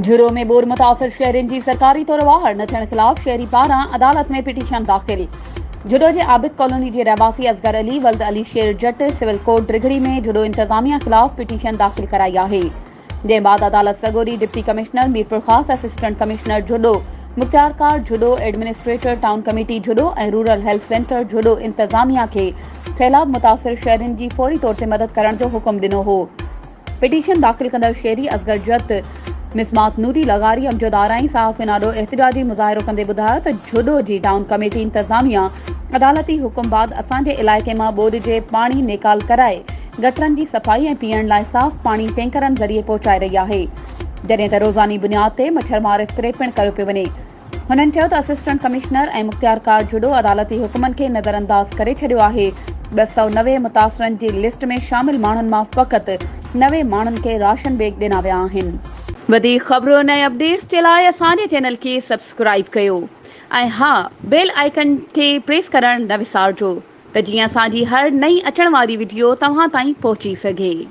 جهڏو ۾ ٻوڏ متاثر شهرين جي سرڪاري طور واهر نه ٿيڻ خلاف شهري پاران عدالت ۾ پٽيشن داخل. جهڏو جي عابد ڪالوني جي رهواسي اصغر علي ولد علي شير جٽ سول ڪورٽ ڊگهڙي ۾ جهڏو انتظاميا خلاف پٽيشن داخل ڪرائي آهي جنهن بعد عدالت سڳوري deputy commissioner Mirpurkhas, assistant commissioner Jhuddo, مختيارڪار Jhuddo, administrator town committee Jhuddo ۽ rural health centre Jhuddo انتظاميا کي سيلاب متاثر شهرين جي فوري طور تي مدد ڪرڻ جو حڪم ڏنو هو. پٽيشن داخل ڪندڙ شهري اصغر جت، مسمات نوري لغاري، امجد آرائين صحافين آڏو احتجاجي مظاهرو ڪندي ٻڌايو ته جهڏو جي ٽائون ڪميٽي انتظاميا عدالتي حڪم بعد اسان جي علائقي مان ٻوڏ جي پاڻي نيڪال ڪرائي گٽرن جي صفائي ۽ پيئڻ لاء صاف پاڻي ٽينڪرن ذريعي پهچائي رهي آهي جڏهن ته روزاني بنياد تي مڇر مار اسپري پڻ ڪيو پيو وڃي. هنن چيو ته اسسٽنٽ ڪمشنر ۽ مختيارڪار جهڏو عدالتي حڪمن کي نظرانداز ڪري ڇڏيو آهي، 290 متاثرن جي لسٽ ۾ شامل ماڻهن مان فقط 90 ماڻهن کي راشن بيگ ڏنا ويا آهن. وڌيڪ خبرن ۽ اپڊيٽس جي لاء اسان جي چينل کي سبسڪرائيب ڪيو ۽ ها بيل آئيڪن کي پريس ڪرڻ نه وسارجو ته جيئن اسان جي هر نئين اچڻ واري وڊيو توهان تائين پهچي سگهي.